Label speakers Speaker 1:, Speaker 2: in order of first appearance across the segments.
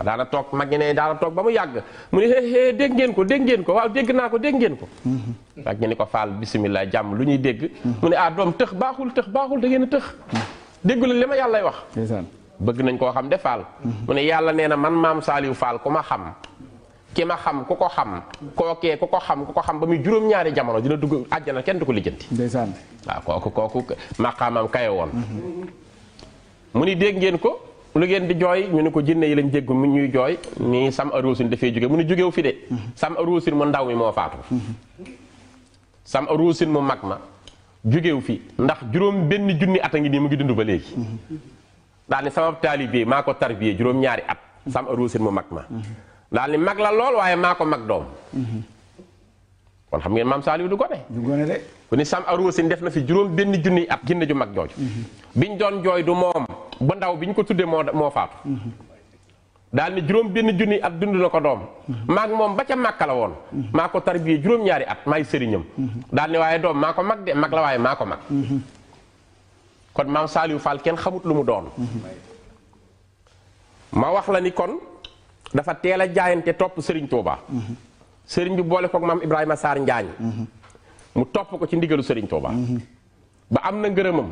Speaker 1: daana toog mag ñi ne daana toog ba mu yàgg mu ne dégg ngeen ko waaw dégg naa ko dégg ngeen ko mag ñi ni ko Fall bisimilah jàmm lu ñuy dégg mu ne doom tëx baaxul da ngeen a tëx déggu la li ma yàllay wax bëgg nañ koo xam de Fall mu ne yàlla nee na man maam Saliou Fall ku ma xam ki ma xam ku ko xam kookee ku ko xam ba muy juróom-ñaari jamono dina dugg àjjana kenn du ko lijjanti
Speaker 2: ndeysaan
Speaker 1: waaw kooku maqaamam kayo woon mu ni dégg ngeen ko lu ngeen di jooy ñu ne ko jinne yi lañ dégg mu ñuy jooy ni Sam Aroussine dafay jóge mu ne jógewu fi de Sam Aroussine mu ndaw mi moo faatu Sam Aroussine mu mag ma jógewu fi ndax juróom benn junni at a ngi nii mu ngi dund ba léegi daal ni sama taalibe maa ko tarbiyee juróom-ñaari at Sam Aroussine mu mag ma daal ni mag la lool waaye maa ko mag doom kon xam ngeen maam Saliou du gone
Speaker 2: de
Speaker 1: ku ni Sam Aroussine def na fi juróom benn junni at jinne ju mag jooju biñ doon jooy du moom ba ndaw biñ ko tuddee moo faatu daal ni juróom benn junni at dund na ko doom maag moom ba ca Màkka la woon maa ko tarbiyee juróom-ñaari at maay sëriñam daal ni waaye doom maa ko mag de mag la waaye maa ko mag kon maam Saliou Fall kenn xamut lu mu doon ma wax la ni kon dafa teel a jaayante topp Serigne Touba Serigne bi boole koog maam Ibrahima Sarr Njaañ mu topp ko ci ndigalu Serigne Touba ba am na ngërëmam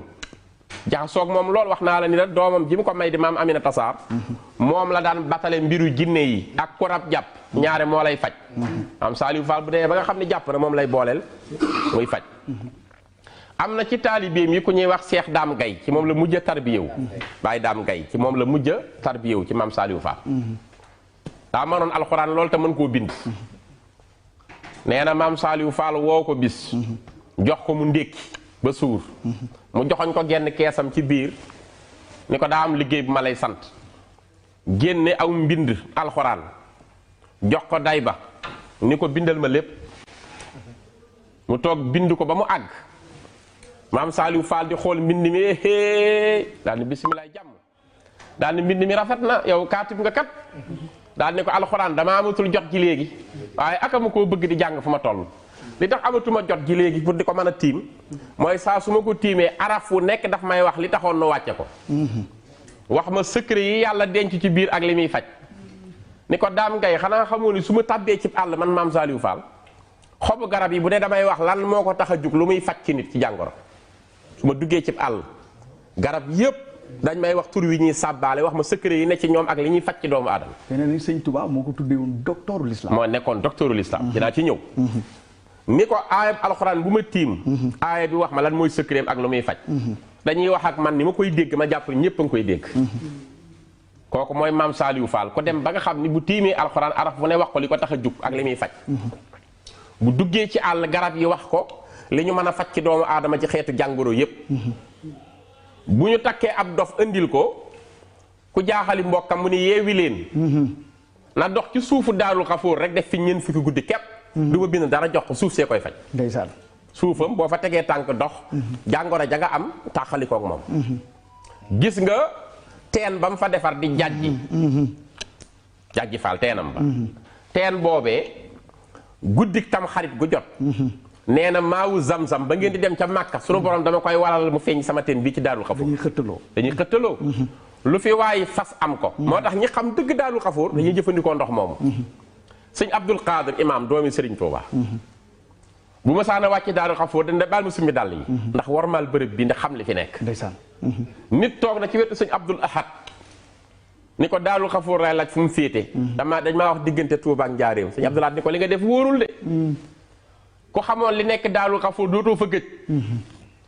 Speaker 1: jaxasoog moom loolu wax naa la ni la doomam ji mu ko may di maam Aminata Sarr moom la daan batale mbiru jinne yi ak ku rab jàpp ñaare moo lay faj maam Saliou Fall bu dee ba nga xam ne jàpp na moom lay booleel muy faj am na ci taalibeem yi ku ñuy wax Cheikh Dame Gaye ci moom la mujj a tarbiyewu Baye Dame Gaye ci moom la mujj a tarbiyewu ci maam Saliou Fall daa mënoon alxuraan loolu te mën koo bind nee na maam Saliou Fall woo ko bis jox ko mu ndékki ba suur mu joxoñ ko genn keesam ci biir ni ko daa am liggéey bu ma lay sant génne aw mbind alxuraan jox ko day ba ni ko bindal ma lépp mu toog bind ko ba mu àgg maam Saliou Fall di xool mbind mi daal ni bisimilah jàmm daal ni mbind mi rafet na yow kaatib nga kat daal ni ko alxuraan dama amatul jot ji léegi waaye akama koo bëgg di jàng fu ma toll li tax amatuma jot ji léegi pour di ko mën a tiim mooy saa su ma ko tiimee araf wu nekk daf may wax li taxoon nu wàcce ko wax ma secret yi yàlla denc ci biir ak li muy faj ni ko Dame Gaye xanaa xamoo ni su ma tàbbee ci àll man maam Saliou Fall xobu garab yi bu dee damay wax lan moo ko tax a jug lu muy faj ci nit ci jàngoro su ma duggee ci àll garab yépp dañ may wax tur wi ñuy sàbbaale wax ma secret yi ne ci ñoom ak li ñuy faj ci doomu aadama.
Speaker 2: feneen ni sëñ Touba moo ko tuddee woon docteuru l'islam.
Speaker 1: moo nekkoon docteuru l'islam. dinaa ci ñëw. ni ko aayab alxuraan bu ma tiim. aaya bi wax ma lan mooy secret ak lu muy faj. dañuy wax ak man ni ma koy dégg ma jàpp ñëpp a ngi koy dégg. kooku mooy maam Saliou Fall ko dem ba nga xam ni bu tiimee alxuraan araf bu ne wax ko li ko tax a jug ak li muy faj. bu duggee ci àll garab yi wax ko li ñu mën a faj ci doomu aadama ci xeetu jàngoro yépp bu ñu takkee ab dof andil ko ku jaaxali mbokkam mu ni yeewi leen na dox ci suufu Daarul Xafoor rek def fi ñeent fukki guddi képp du ma bind dara jox ko suuf see koy faj
Speaker 2: ndeysaan
Speaker 1: suufam boo fa tegee tànk dox jàngoro ja nga am tàqalikook moom gis nga teen ba mu fa defar di jàjji Faal teenam ba teen boobee guddik tam xarit gu jot nee na maawu zam-zam ba ngeen di dem ca Màkka sunu borom dama koy waral mu feeñ sama teen bii ci Daarul Xafoor dañuy xëttaloo lu fi waaye fas am ko moo tax ñi xam dëgg Daarul Xafoor dañuy jëfandikoo ndox moomu sëñ Abdul Qadir imam doomi Sëriñ Tuuba bu ma saana wàcc Daarul Xafoor dañ da baal ma summi dàll yi ndax warmaal bërëb bi ndax xam li fi nekk
Speaker 2: ndeysaan
Speaker 1: nit toog na ci wetu sëñ Abdul Ahad ni ko Daarul Xafoor lay laaj fu mu féete dañ maa wax diggante Tuuba ak Njaaréem sëñ Abdul Ahad ni ko li nga def wóorul de ku xamoon li nekk Daarul Xafoor dootoo fa gëj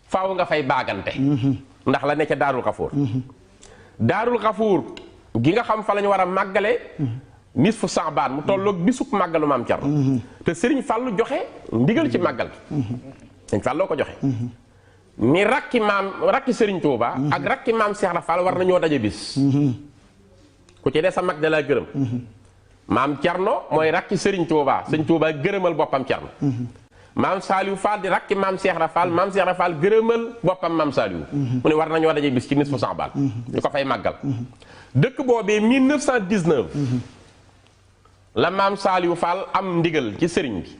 Speaker 1: faaw nga fay baagante ndax la nekk Daarul Xafoor Daarul Xafoor gi nga xam fa lañu war a màggale nisfu Saabaan mu tolloog bisub màggalu maam Cerno te Sëriñ Fallu joxe ndigal ci màggal Sëriñ Fallu ko joxe ni rakki Sëriñ Tuuba ak rakki maam Seex Ibra Faal war nañoo daje bis ku ci des sa mag da laa gërëm maam Cerno mooy rakki Sëriñ Tuuba Sëriñ Tuuba gërëmal boppam Cerno maam Saliou Fall di rakki maam Cheikh Ibra Fall maam Cheikh Ibra Fall gërëmal boppam maam Saliou mu ne war nañoo daje bis ci nisfu Saabaan ñu ko fay màggal dëkk boobee 1919 la maam Saliou Fall am ndigal ci sëriñ bi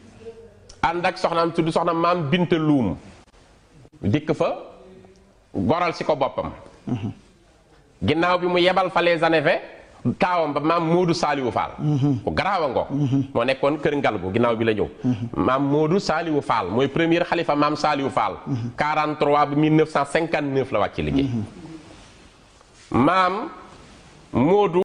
Speaker 1: ànd ak soxnaam tudd soxna maam Binta Luum dikk fa goral si ko boppam ginnaaw bi mu yebal fa les années 20 taawam ba maam Modou Saliou Fall. ku garaaw a ngoog. moo nekkoon kër Ngalgu ginnaaw bi la ñëw. maam Modou Saliou Fall mooy premier xalifa maam Saliou Fall. 43 ba 1959 la wàcc liggéey. maam Modou.